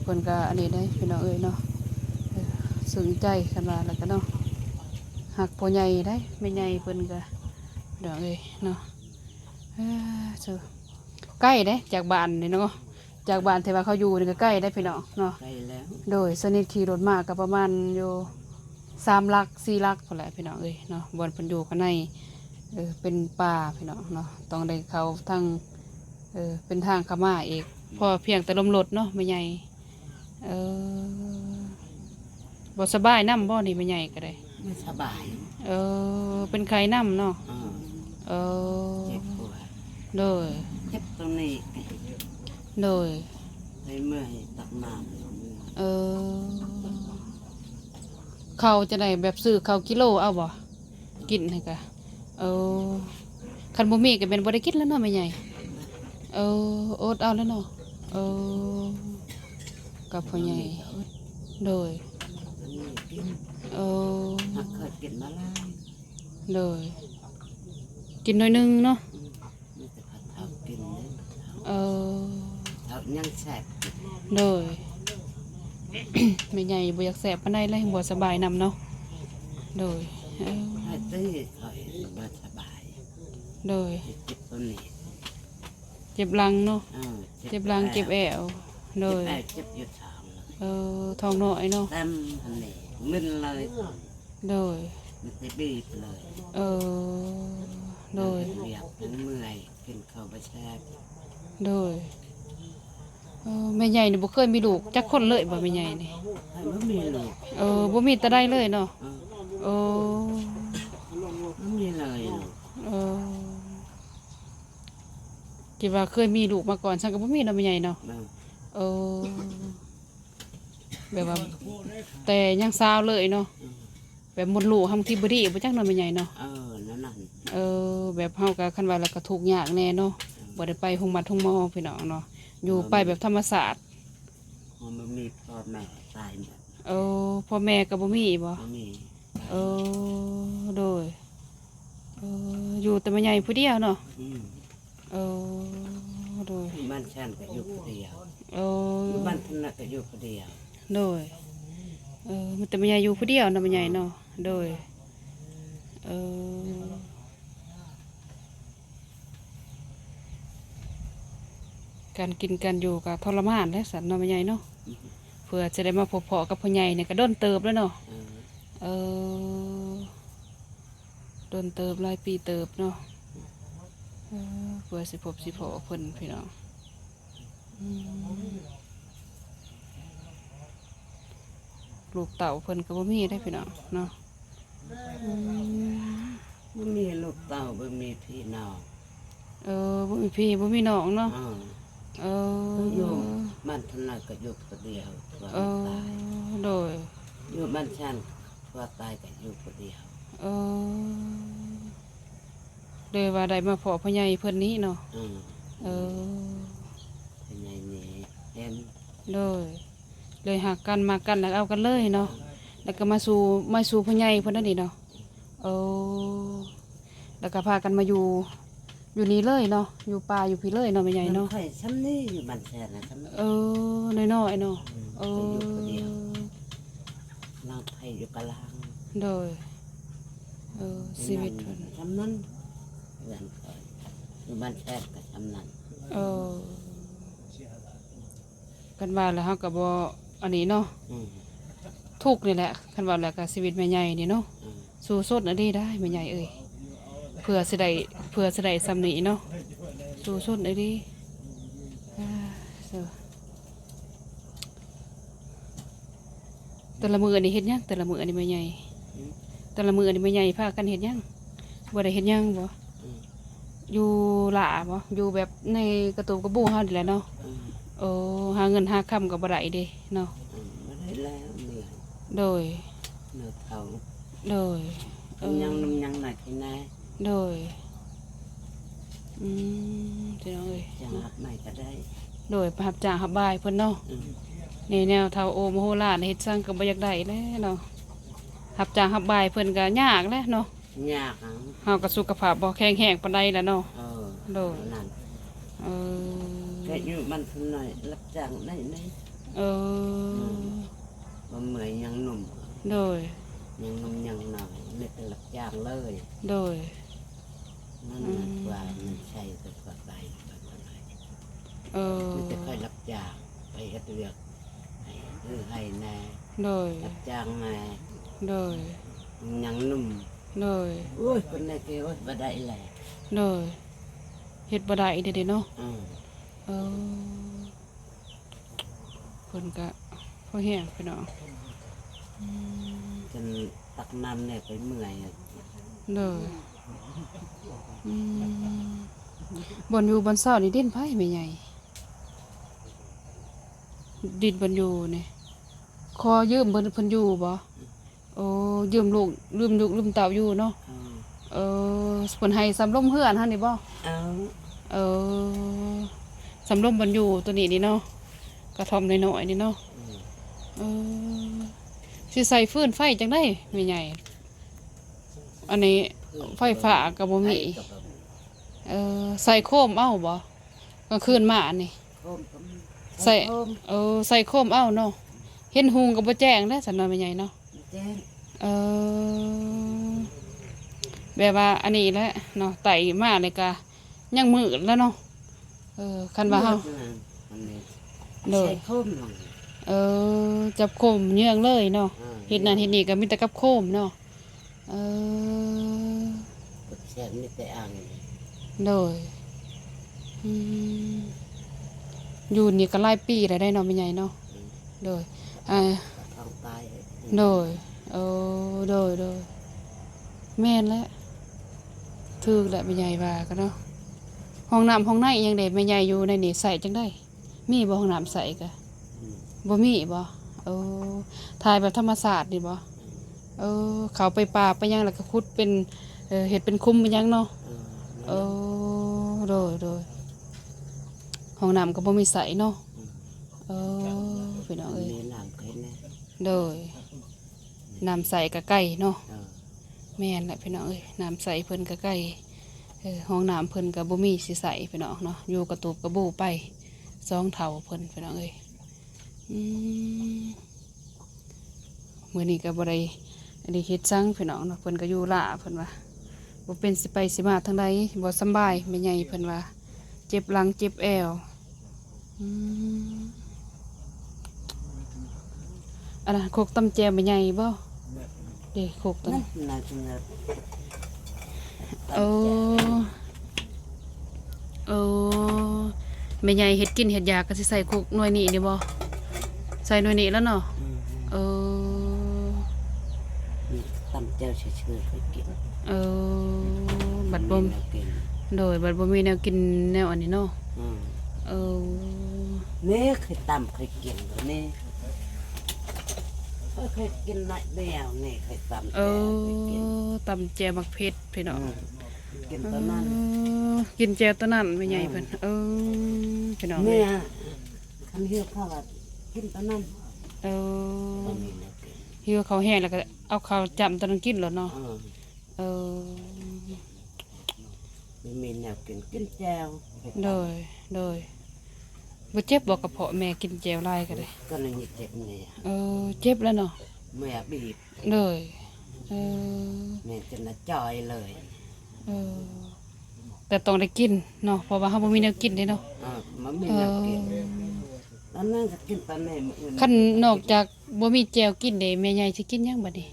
ເພິ່ນກໍອັນນີ້ເດ້ພີ່ນ້ອງເອີຍເນາະ. ເອີ ເຊິ່ງໃຈຄັນວ່າແລ້ວກໍເນາະ ຮັກພໍ່ໃຫຍ່ເດ້ ແມ່ໃຫຍ່ເພິ່ນກໍ ພີ່ນ້ອງເອີຍເນາະ. ເອີ ໃກ້ເດ້ຈາກບ້ານນີ້ເນາະ ຈາກບ້ານທີ່ວ່າເຂົາຢູ່ນີ້ກໍໃກ້ເດ້ພີ່ນ້ອງເນາະ. ໃກ້ແລ້ວ. ໂດຍ. ສະນິດຂີ່ລົດມາກໍປະມານຢູ່ ສາມຫຼັກສີ່ຫຼັກພຸ້ນແຫຼະພີ່ນ້ອງເອີຍເນາະ. ບ່ອນເພິ່ນຢູ່ຂ້າງໃນ ເອີ ເປັນປ່າພີ່ນ້ອງເນາະ ຕ້ອງໄດ້ເຂົ້າທາງ ເອີ ເປັນທາງເຂົ້າມາອີກ. ອືມ ພໍພຽງແຕ່ລົມລົດເນາະແມ່ໃຫຍ່. ເອີ ບໍ່ສະບາຍນຳບໍ່ນີ້ແມ່ໃຫຍ່ກໍໄດ້? ບໍ່ສະບາຍ. ເອີ ເປັນໄຂ້ນຳເນາະ. ເອີ ເອີ ເຈັບຫົວ. ໂດຍ. ເຈັບຕົງນີ້. ໂດຍ. ໃຫ້ເມື່ອຍຕັກນ້ຳ. ເອີ ເຂົ້າຈັ່ງໃດ ແບບຊື້ເຂົ້າກິໂລເອົາບໍ່? ກິນໃຫ້ກະ ເອີ ຄັນບໍ່ມີກໍແມ່ນບໍ່ໄດ້ກິນແລ້ວເນາະແມ່ໃຫຍ່. ເອີ ອົດເອົາແລ້ວເນາະ. ເອີ ກັບພໍ່ໃຫຍ່. ໂດຍ. ເອີ ຫາກເຄີຍກິນມາຫຼາຍ. ໂດຍ. ກິນໜ້ອຍໜຶ່ງເນາະ. ອືມ. ມີແຕ່ເຖົ້າກິນເດ້. ເອີ ເຖົ້າຍັງແຊບ. ໂດຍ. ແມ່ໃຫຍ່ບໍ່ຢາກແຊບປານໃດເລີຍ ບໍ່ສະບາຍນຳເນາະ. ໂດຍ. ເອີ ໃຫ້ຕີເຂົາເອງບໍ່ສະບ ໂດຍ ເຈັບຕົວນີ້ ເຈັບຫຼັງເນາະ. ເອີ ເຈັບ ເຈັບຫຼັງ ແອວ ເຈັບແອວ. ໂດຍ ເຈັບແອວ ເຈັບຢູ່ທ້ອງເລີຍ. ເອີ ທ້ອງນ້ອຍເນາະ. ເຕັມອັນນີ້ ມຶນເລີຍ. ໂດຍ ມັນຊິບີບເລີຍ. ເອີ ໂດຍ ເຮັດວຽກເມື່ອຍ ກິນເຂົ້າບໍ່ແຊບ. ໂດຍ ເອີ ແມ່ໃຫຍ່ນີ້ບໍ່ເຄີຍມີລູກຈັກຄົນເລີຍບໍ່ ແມ່ໃຫຍ່ນີ້? ບໍ່ມີລູກ. ເອີ ບໍ່ມີແຕ່ໃດເລີຍເນາະ. ເອີ ເອີ ບໍ່ມີເລີຍລູກ. ເອີ ຄິດວ່າເຄີຍມີລູກມາກ່ອນ ຊັ້ນກໍບໍ່ມີເນາະ ແມ່ໃຫຍ່ເນາະ. ເອີ ແບບວ່າແຕ່ຍັງສາວເລີຍເນາະ. ອືມ ແບບມົດລູກເຮົາບາງທີບໍ່ດີບໍ່ຈັກເນາະ ແມ່ໃຫຍ່ເນາະ. ເອີ ແນວນັ້ນ. ເອີ ແບບເຮົາກໍ ຄັນວ່າແລ້ວກໍທຸກຍາກແດ່ເນາະ. ອືມ ບໍ່ໄດ້ໄປໂຮງໝັດໂຮງໝໍພີ່ນ້ອງເນາະ. ຢູ່ໄປແບບທຳມະຊາດ. ເຮົາບໍ່ມີພໍ່ແມ່ ຕາຍໝົດ. ເອີ ພໍ່ແມ່ກໍບໍ່ມີບໍ່? ບໍ່ມີ. ເອີ ໂດຍ ເອີ ຢູ່ແຕ່ແມ່ໃຫຍ່ຜູ້ດຽວເນາະ. ອືມ ເອີ ໂດຍ ຢູ່ບ້ານຊານກໍຢູ່ຜູ້ດຽວ. ເອີ ຢູ່ບ້ານທຳນະກໍຢູ່ຜູ້ດຽວ. ໂດຍ ເອີ ມີແຕ່ແມ່ໃຫຍ່ຢູ່ຜູ້ດຽວເນາະ ແມ່ໃຫຍ່ເນາະ. ໂດຍ ເອີ ການກິນການຢູ່ກໍທໍລະມານແຫຼະຊັ້ນເນາະ ແມ່ໃຫຍ່ເນາະ. ອືມ ເພື່ອຈະໄດ້ມາພົບພໍ້ກັບພໍ່ໃຫຍ່ນີ້ກໍດົນເຕີບແລ້ວເນາະ. ເອີ ເອີ ດົນເຕີບ ຫຼາຍປີເຕີບເນາະ. ເອີ ເພື່ອຊິພົບຊິພໍ້ເພິ່ນພີ່ນ້ອງ. ອືມ ລູກເຕົ້າເພິ່ນກໍບໍ່ມີເດ້ພີ່ນ້ອງເນາະ. ອືມ ບໍ່ມີລູກເຕົ້າ ບໍ່ມີພີ່ນ້ອງ. ເອີ ບໍ່ມີພີ່ບໍ່ມີນ້ອງເນາະ. ເອີ ເອີ ຢູ່ບ້ານທຳນາກໍຢູ່ຜູ້ດຽວ. ເອີ ໂດຍ ຢູ່ບ້ານຊານ ຜົວຕາຍກໍຢູ່ຜູ້ດຽວ. ເອີ ເລີຍວ່າໄດ້ມາພໍ້ພໍ່ໃຫຍ່ເພິ່ນນີ້ເນາະ. ອືມ ເອີ ພໍ່ໃຫຍ່ນີ້ເຫັນ. ໂດຍ ເລີຍຮັກກັນ ມັກກັນ ແລ້ວເອົາກັນເລີຍເນາະ. ແລ້ວກໍມາສູ່ ມາສູ່ພໍ່ໃຫຍ່ເພິ່ນນັ້ນນີ້ເນາະ. ໂອ້ ແລ້ວກໍພາກັນມາຢູ່ ຢູ່ນີ້ເລີຍເນາະ ຢູ່ປ່າຢູ່ພີ້ເລີຍເນາະ ແມ່ໃຫຍ່ເນາະ. ນ້ອງໄຂ່ຊ່ຳນີ້ ຢູ່ບ້ານແຊນນະຊ່ຳ. ເອີ ນ້ອຍໆເນາະ. ອືມ ເອີ ໄປຢູ່ຜູ້ດຽວ ນ້ອງໄຂ່ຢູ່ກະລາງ. ໂດຍ ເອີ ຊີວິດເພິ່ນຊ່ຳນັ້ນ ເຮືອນຂ້ອຍ ຢູ່ບ້ານແຊນກໍຊ່ຳນັ້ນ. ເອີ ຄັນວ່າແລ້ວເຮົາກໍບໍ່ອັນນີ້ເນາະ. ອືມ ທຸກນີ້ແຫຼະ ຄັນວ່າແລ້ວກໍຊີວິດແມ່ໃຫຍ່ນີ້ເນາະ. ອືມ ສູ້ຊົນອີ່ຫຼີໄດ໋ແມ່ໃຫຍ່ເອີຍ ເພື່ອຊິໄດ້ ເພື່ອຊິໄດ້ຊ່ຳນີ້ເນາະ. ສູ້ຊົນອີ່ຫຼີ. ອາ ແຕ່ລະມື້ນີ້ເຮັດຫຍັງ ແຕ່ລະມື້ນີ້ແມ່ໃຫຍ່? ອືມ ແຕ່ລະມື້ນີ້ແມ່ໃຫຍ່ພາກັນເຮັດຫຍັງ? ບໍ່ໄດ້ເຮັດຫຍັງບໍ່? ອືມ ຢູ່ຫຼ້າບໍ່? ຢູ່ແບບໃນກະຕູບກະບູເຮົານີ້ແຫຼະເນາະ. ອືມ ໂອ້ ຫາເງິນຫາຄຳກໍບໍ່ໄດ້ເດ້ເນາະ. ອືມ ບໍ່ໄດ້ແລ້ວເມື່ອຍ. ໂດຍ ເມື່ອເຖົ້າ. ໂດຍ ເອີ ຍັງໜຸ່ມຍັງໜ້ອຍແດ່. ໂດຍ ອືມ ພີ່ນ້ອງເອີຍ ຈ້າງຮັບໃໝ່ກໍໄດ້. ໂດຍ ໄປຮັບຈ້າງຮັບບາຍເພິ່ນເນາະ. ອືມ ນີ້ແນວເຖົ້າໂອມໂຫລານ ເຮັດສັງກໍບໍ່ຢາກໄດ້ແຫຼະເນາະ. ຮັບຈ້າງຮັບບາຍເພິ່ນກໍຍາກແຫຼະເນາະ. ຍາກ. ເຮົາກໍສຸຂະພາບບໍ່ແຂງແຮງປານໃດລະເນາະ. ເອີ ໂດຍ ນັ້ນ. ເອີ ແຕ່ຢູ່ມັນເປັນໜ້ອຍ ຮັບຈ້າງໄດ້. ເອີ ອືມ ບໍ່ເມື່ອຍ ຍັງໜຸ່ມ. ໂດຍ ຍັງໜຸ່ມຍັງໜ້ອຍ ມີແຕ່ຮັບຈ້າງເລີຍ. ໂດຍ ນັ້ນ ອືມ ວ່າມັນໃຊ້ແຕ່ກວ່າໄປ. ເອີ ມີແຕ່ຂ້ອຍຮັບຈ້າງ ໄປເຮັດວຽກ ໃຫ້ ເອີ ໃຫ້ແດ່. ໂດຍ ຮັບຈ້າງແດ່. ໂດຍ ຍັງໜຸ່ມ. ໂດຍ ໂອ້ຍ ຄົນໃດກໍ ໂອ້ຍ ບໍ່ໄດ້ແຫຼະ. ໂດຍ ເຮັດບໍ່ໄດ້ເດ້ເນາະ. ອືມ ເອີ ເພິ່ນກະພໍແຮງພີ່ນ້ອງ. ອືມ ຈົນຕັກນ້ຳແດ່ໄປເມື່ອຍ. ໂດຍ ອືມ ບ່ອນຢູ່ບ່ອນເຊົານີ້ດິນໃຜແມ່ໃຫຍ່? ດິນບ່ອນຢູ່ນີ້ ຂໍຢືມເພິ່ນ ເພິ່ນຢູ່ບໍ່? ໂອ້ ຢືມລູກ ຢືມລູກ ຢືມເຕົ້າຢູ່ເນາະ. ເອີ ເອີ ເພິ່ນໃຫ້ສຳລົມເຮືອນຫັ້ນນີ້ບໍ່? ເອີ ເອີ ສຳລົມບ່ອນຢູ່ໂຕນີ້ນີ້ເນາະ ກະທ່ອມນ້ອຍໆນີ້ເນາະ. ອືມ ເອີ ຊິໃສ່ຟືນໄຟຈັ່ງໃດແມ່ໃຫຍ່? ອັນນີ້ໄຟຟ້າກໍບໍ່ມີ. ເອີ ໃສ່ໂຄມເອົາບໍ່? ກາງຄືນມາອັນນີ້ ໂຄມກໍມີ ໃສ່ ໃສ່ໂຄມ ເອີ ໃສ່ໂຄມເອົາເນາະ. ເຫັນຮຸ່ງກໍບໍ່ແຈ້ງແລ້ວຊັ້ນເນາະ ແມ່ໃຫຍ່ເນາະ. ບໍ່ແຈ້ງ. ເອີ ແບບວ່າອັນນີ້ແຫຼະເນາະ ໄຕ້ມາແລ້ວກະຍັງມືດແຫຼະເນາະ. ເອີ ຄັນວ່າເຮົາ ມືດນະ ອັນນີ້ ໂດຍ ໃສ່ຄົມມັນ ເອີ ຈັບຄົມເຍືອງເລີຍເນາະ. ເອີ ເຮັດນັ້ນເຮັດນີ້ກໍມີແຕ່ກັບໂຄມເນາະ. ເອີ ແຊບມີແຕ່ອ່າງ. ໂດຍ ອືມ ຢູ່ນີ້ກໍຫຼາຍປີແລ້ວໄດ໋ເນາະ ແມ່ໃຫຍ່ເນາະ. ອືມ ໂດຍ ອ່າ ໂດຍ ໂອ້ ໂດຍ ໂດຍ ແມ່ນແຫຼະ ຖືກແຫຼະແມ່ໃຫຍ່ວ່າກໍເນາະ. ຫ້ອງນ້ຳຫ້ອງໃນອີ່ຫຍັງເດ ແມ່ໃຫຍ່ຢູ່ໃນນີ້ໃຊ້ຈັ່ງໃດ? ມີບໍ່ຫ້ອງນ້ຳໃຊ້ກະ? ອືມ ບໍ່ມີບໍ່? ໂອ້ ຖ່າຍແບບທຳມະຊາດນີ້ບໍ່? ອືມ ເອີ ເຂົ້າໄປປ່າໄປຫຍັງ ແລ້ວກໍຂຸດເປັນ ເອີ ເຮັດເປັນຂຸມເປັນຫຍັງເນາະ. ເອີ ໂອ້ ໂດຍ ໂດຍ ຫ້ອງນ້ຳກໍບໍ່ມີໃຊ້ເນາະ. ອືມ ເອີ ພີ່ນ້ອງເອີຍ ມີນ້ຳກໍເຮັດແດ່. ໂດຍ ນ້ຳໃຊ້ກໍໃກ້ເນາະ. ເອີ ແມ່ນແຫຼະພີ່ນ້ອງເອີຍ ນ້ຳໃຊ້ເພິ່ນກໍໃກ້. ເອີ ຫ້ອງນ້ຳເພິ່ນກໍບໍ່ມີຊິໃຊ້ພີ່ນ້ອງເນາະ ຢູ່ກະຕູບກະບູໄປ ສອງເຖົ້າເພິ່ນພີ່ນ້ອງເອີຍ. ອືມ ມື້ນີ້ກໍບໍ່ໄດ້ ໄດ້ເຮັດສັງພີ່ນ້ອງເນາະ ເພິ່ນກໍຢູ່ລ້າ ເພິ່ນວ່າບໍ່ເປັນຊິໄປຊິມາທາງໃດ ບໍ່ສຳບາຍ ແມ່ໃຫຍ່ເພິ່ນວ່າ ເຈັບຫຼັງເຈັບແອວ. ອືມ ອັນນັ້ນຄົກຕຳແຈ່ວແມ່ໃຫຍ່ບໍ່? ເດ້ ຄົກຕົວນັ້ນ ນັ້ນ ນັ້ນ ໂອ້ ໂອ້ ແມ່ໃຫຍ່ເຮັດກິນເຮັດຢາກກໍຊິໃສ່ຄົກໜ່ວຍນີ້ນີ້ບໍ່? ໃສ່ໜ່ວຍນີ້ແລ້ວເນາະ. ອືມ ເອີ ຕຳແຈ່ວຊື່ໆ ເຄີຍກິນ. ເອີ ບັດບໍ່ ບໍ່ມີແນວກິນ ໂດຍ ບັດບໍ່ມີແນວກິນແນວອັນນີ້ເນາະ. ອືມ ເອີ ແມ່ເຄີຍຕຳເຄີຍກິນບໍ່ນີ້? ເອີ ເຄີຍກິນໜ້ອຍດຽວນີ້ ເຄີຍຕຳແຈ່ວ ເອີ ເຄີຍກິນ ຕຳແຈ່ວໝາກເຜັດພີ່ນ້ອງ. ອືມ ກິນຕົວນັ້ນ ເອີ ກິນແຈ່ວຕົວນັ້ນແມ່ໃຫຍ່ເພິ່ນ. ເອີ ເອີ ພີ່ນ້ອງ ແມ່ ເອີຍ ຄັນຫິວເຂົ້າກໍກິນຕົວນັ້ນ. ເອີ ບໍ່ມີແນວກິນ ຫິວເຂົ້າແຮງແລ້ວກໍເອົາເຂົ້າຈ້ຳຕົວນັ້ນກິນໂລດເນາະ. ເອີ ເອີ ບໍ່ມີແນວກິນ ກິນແຈ່ວ. ໂດຍ ໂດຍ ບໍ່ເຈັບບໍ່ກະເພາະແມ່ກິນແຈ່ວຫຼາຍກໍໄດ້? ກໍຍັງເຈັບແນ່. ເອີ ເຈັບແລ້ວເນາະ ແມ່ບີບ. ໂດຍ ເອີ ແມ່ຈົນນະຈ່ອຍເລີຍ. ເອີ ແຕ່ຕ້ອງໄດ້ກິນເນາະ ເພາະວ່າເຮົາບໍ່ມີແນວກິນເດ້ເນາະ. ເອີ ບໍ່ມີແນວກິນ ເອີ ອັນນັ້ນກໍກິນຕອນນີ້ ມື້ອື່ນ ຄັນນອກຈາກບໍ່ມີແຈ່ວກິນເດ້ ແມ່ໃຫຍ່ຊິກິນຫຍັງບັດນີ້?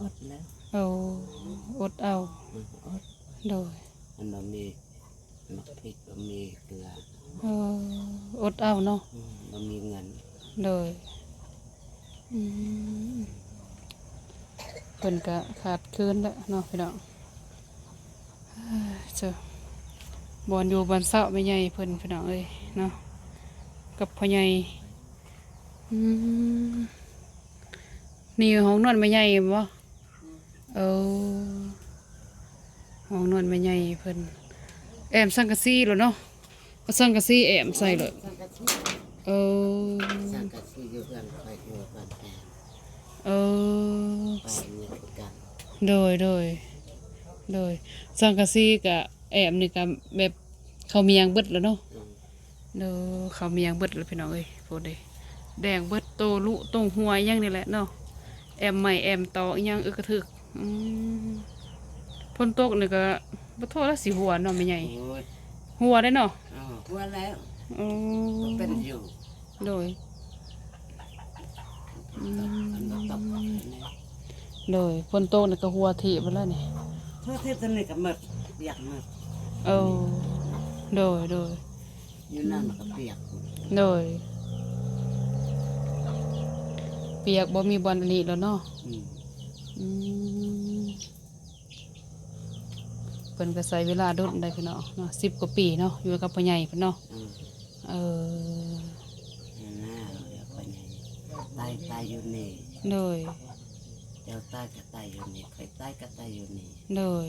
ອົດແລ້ວ. ໂອ້ ອົດເອົາ. ອືມ ອົດ. ໂດຍ ມັນບໍ່ມີໝາກພິກ ບໍ່ມີເກືອ. ເອີ ອົດເອົາເນາະ. ອືມ ບໍ່ມີເງິນ. ໂດຍ ອືມ ເພິ່ນກະຂາດເຂີນແຫຼະເນາະພີ່ນ້ອງ. ເອີ ເຈົ້າ ບ່ອນຢູ່ບ່ອນເຊົາແມ່ໃຫຍ່ເພິ່ນ ພີ່ນ້ອງເອີຍເນາະ ກັບພໍ່ໃຫຍ່. ອືມ ນີ້ຫ້ອງນອນແມ່ໃຫຍ່ບໍ່? ເອີ ຫ້ອງນອນແມ່ໃຫຍ່ເພິ່ນ ແອ້ມສັງກະສີໂລດເນາະ. ເອົາສັງກະສີແອ້ມໃສ່ໂລດ. ສັງກະສີ. ເອີ ສັງກະສີຢູ່ເຮືອນຂ້ອຍ ຢູ່ບ້ານແປງ. ເອີ ແປງນີ້ຄືກັນ. ໂດຍ ໂດຍ ໂດຍ ສັງກະສີກະແອ້ມນີ້ກະແບບເຂົ້າມຽງເບິດແລ້ວເນາະ. ອືມ ໂດຍ ເຂົ້າມຽງເບິດແລ້ວພີ່ນ້ອງເອີຍ. ໂພດເດ້ ແດງເບິດ ໂຕລຸໂຕຫົວອີ່ຫຍັງນີ້ແຫຼະເນາະ. ແອ້ມໄມ້ແອ້ມຕອກອີ່ຫຍັງ ອຶກກະທຶກ. ອືມ ຝົນຕົກນີ້ກໍບໍ່ໂທດແລ້ວ ຊິຮົ່ວເນາະແມ່ໃຫຍ່. ໂອ້ຍ ຮົ່ວເດ້ເນາະ. ເອີ ຮົ່ວແລ້ວ. ໂອ້ ກໍເປັນຢູ່. ໂດຍ ອືມ ມັນບໍ່ຕົກແລ້ວນີ້. ໂດຍ ຝົນຕົກນີ້ກໍຮົ່ວທີບເບິດແລ້ວນີ້. ທົ່ວທີບ ຕົວນີ້ກໍໝົດ ປຽກໝົດ. ໂອ້ ໂດຍ ໂດຍ ຢູ່ນັ້ນມັນກໍປຽກ. ໂດຍ ປຽກ ບໍ່ມີບ່ອນອັນນີ້ແລ້ວເນາະ. ອືມ ອືມ ເພິ່ນກໍໃຊ້ເວລາດົນໄດ໋ພີ່ນ້ອງເນາະ ສິບກວ່າປີເນາະ ຢູ່ກັບພໍ່ໃຫຍ່ເພິ່ນເນາະ. ອືມ ເອີ ນັ້ນນະ ເອີ ພໍ່ໃຫຍ່ ຕາຍ ຕາຍຢູ່ນີ້. ໂດຍ ເຈົ້າຕາຍກໍຕາຍຢູ່ນີ້ ຂ້ອຍຕາຍກໍຕາຍຢູ່ນີ້. ໂດຍ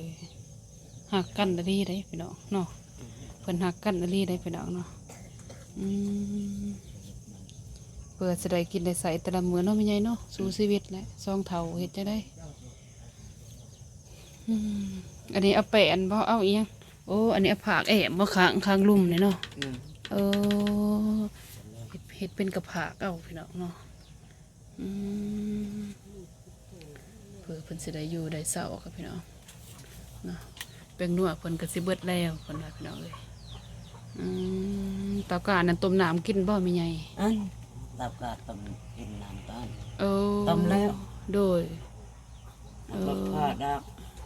ຮັກກັນອີ່ຫຼີເດ້ພີ່ນ້ອງເນາະ. ອືມ ເພິ່ນຮັກກັນອີ່ຫຼີເດ້ພີ່ນ້ອງເນາະ. ອືມ ເພື່ອຊິໄດ້ກິນໄດ້ໃຊ້ແຕ່ລະມື້ເນາະແມ່ໃຫຍ່ເນາະ ສູ້ຊີວິດແຫຼະ ສອງເຖົ້າເຮັດຈັ່ງໃດ? ອືມ ອັນນີ້ເອົາແປ້ນບໍ່ ເອົາອີ່ຫຍັງ? ໂອ້ ອັນນີ້ເອົາຜ້າແອ້ມບໍ່ ຂ້າງ ຂ້າງລຸ່ມນີ້ເນາະ. ອືມ ເອີ ເຮັດ ເຮັດເປັນກະຜາກເອົາພີ່ນ້ອງເນາະ. ອືມ ເອີ ເພິ່ນຊິໄດ້ຢູ່ໄດ້ເຊົາຄັບພີ່ນ້ອງເນາະ. ແປ້ງນົວເພິ່ນກໍຊິເບິດແລ້ວເພິ່ນວ່າພີ່ນ້ອງເອີຍ. ອືມ ເຕົາການນັ້ນຕົ້ມນ້ຳກິນບໍ່ແມ່ໃຫຍ່? ອັນ ເຕົາການຕົ້ມກິນນ້ຳຕອນ ເອີ ຕົ້ມແລ້ວ ໂດຍ ເອີ ບໍ່ພາດອກ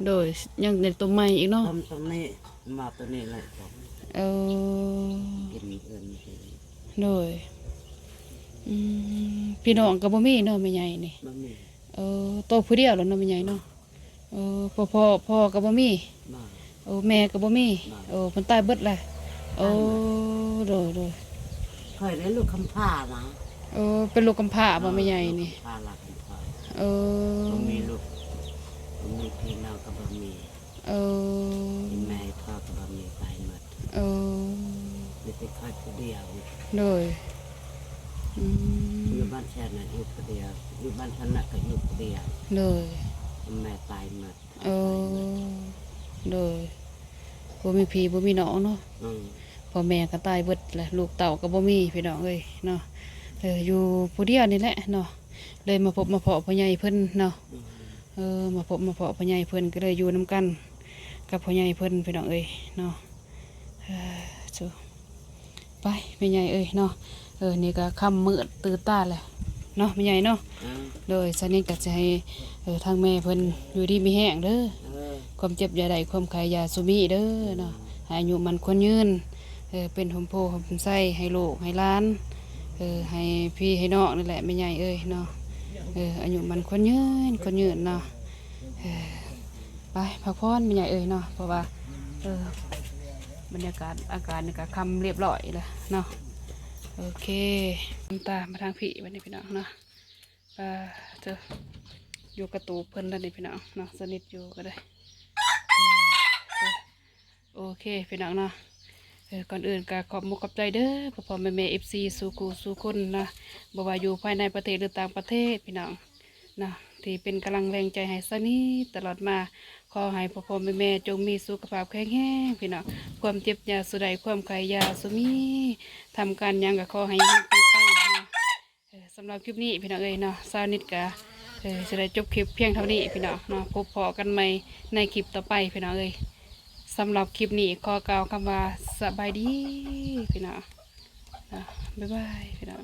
ໂດຍ ຍັງໄດ້ຕົ້ມໃໝ່ອີກເນາະ. ຕົ້ມຕົວນີ້ ມາຕົວນີ້ແຫຼະຕົ້ມ ເອີ ກິນເອີ້ນ ໂດຍ ອືມ ພີ່ນ້ອງກໍບໍ່ມີເນາະແມ່ໃຫຍ່ນີ້? ບໍ່ມີ ເອີ ໂຕຜູ້ດຽວແລ້ວເນາະແມ່ໃຫຍ່ເນາະ. ເອີ ພໍ່ ພໍ່ ພໍ່ກໍບໍ່ມີ ບໍ່ ໂອ້ ແມ່ກໍບໍ່ມີ ບໍ່ ໂອ້ ເພິ່ນຕາຍເບິດແລ້ວ ຕາຍເບິດ ໂອ້ ໂດຍ ໂດຍ ຂ້ອຍເປັນລູກກຳພ້ານະ ເອີ ເປັນລູກກຳພ້າບໍ່ ເອີ ແມ່ໃຫຍ່ນີ້? ລູກກຳພ້າ ຫຼານກຳພ້າ ເອີ ບໍ່ມີລູກ ບໍ່ມີພີ່ນ້ອງກໍບໍ່ມີ ເອີ ແມ່ພໍ່ກໍບໍ່ມີ ຕາຍໝົດ ເອີ ມີແຕ່ຂ້ອຍຜູ້ດຽວ ໂດຍ ອືມ ຢູ່ບ້ານແຊນນະຢູ່ຜູ້ດຽວ ຢູ່ບ້ານທະນະກໍຢູ່ຜູ້ດຽວ ໂດຍ ແມ່ຕາຍໝົດ ເອີ ຕາຍໝົດ ໂດຍ ບໍ່ມີພີ່ບໍ່ມີນ້ອງເນາະ ອືມ ພໍ່ແມ່ກໍຕາຍເບິດແລ້ວ ລູກເຕົ້າກໍບໍ່ມີພີ່ນ້ອງເອີຍເນາະ ເອີ ຢູ່ຜູ້ດຽວນີ້ແຫຼະເນາະ ເລີຍມາພົບມາພໍ້ພໍ່ໃຫຍ່ເພິ່ນເນາະ ອືມ ເອີ ມາພົບມາພໍ້ພໍ່ໃຫຍ່ເພິ່ນ ກໍເລີຍຢູ່ນຳກັນກັບພໍ່ໃຫຍ່ເພິ່ນພີ່ນ້ອງເອີຍເນາະ ເອີ ໂທ້ ໄປແມ່ໃຫຍ່ເອີຍເນາະ ເອີ ນີ້ກໍຄ່ຳມືດຕື່ນຕາແລ້ວເນາະແມ່ໃຫຍ່ເນາະ ອືມ ໂດຍ ສາວນິດກໍຈະໃຫ້ ເອີ ທາງແມ່ເພິ່ນຢູ່ດີມີແຮງເດີ ເອີ ຄວາມເຈັບຢ່າໄດ້ ຄວາມໄຂ້ຢ່າສູ່ມີເດີເນາະ ອືມ ໃຫ້ອາຍຸໝັ້ນຂວັນຍືນ ເອີ ເປັນຮົ່ມໂພຮົ່ມໄຊໃຫ້ລູກໃຫ້ຫຼານ ເອີ ໃຫ້ພີ່ໃຫ້ນ້ອງນີ້ແຫຼະແມ່ໃຫຍ່ເອີຍເນາະ ເອີ ອາຍຸໝັ້ນຂວັນຍືນ ຂວັນຍືນເນາະ ເອີ ໄປພັກຜ່ອນແມ່ໃຫຍ່ເອີຍເນາະ ເພາະວ່າ ເອີ ບັນຍາກາດອາກາດນີ້ກໍຄ່ຳຮຽບຮ້ອຍແລ້ວເນາະ ໂອເຄ ຕາມາທາງພີ້ບັດນີ້ພີ່ນ້ອງເນາະ ປາເຈີ ຢູ່ກະຕູບເພິ່ນແລ້ວນີ້ພີ່ນ້ອງເນາະ ສາວນິດຢູ່ກໍໄດ້ ເອີ ໂອເຄພີ່ນ້ອງເນາະ ເອີ ກ່ອນອື່ນກໍຂອບມຸກຂອບໃຈເດີ ພໍ່ໆແມ່ໆ ເອັຟຊີ ສູ່ຄູ່ສູ່ຄົນເນາະ ບໍ່ວ່າຢູ່ພາຍໃນປະເທດ ຫຼື ຕ່າງປະເທດພີ່ນ້ອງເນາະ ທີ່ເປັນກຳລັງແຮງໃຈໃຫ້ສາວນິດຕະຫຼອດມາ ຂໍໃຫ້ພໍ່ໆແມ່ໆ ຈົ່ງມີສຸຂະພາບແຂງແຮງພີ່ນ້ອງ ຄວາມເຈັບຢ່າສູ່ໄດ້ ຄວາມໄຂ້ຢ່າສູ່ມີ ທຳການຫຍັງກໍຂໍໃຫ້ເຮັງໆປັງໆເນາະ. ເອີ ສຳລັບຄລິບນີ້ພີ່ນ້ອງເອີຍເນາະ ສາວນິດກະ ເອີ ຊິໄດ້ຈົບຄລິບພຽງເທົ່ານີ້ພີ່ນ້ອງເນາະ ພົບພໍ້ກັນໃໝ່ໃນຄລິບຕໍ່ໄປພີ່ນ້ອງເອີຍ ສຳລັບຄລິບນີ້ຂໍກ່າວຄຳວ່າສະບາຍດີພີ່ນ້ອງເນາະ ບາຍບາຍພີ່ນ້ອງ.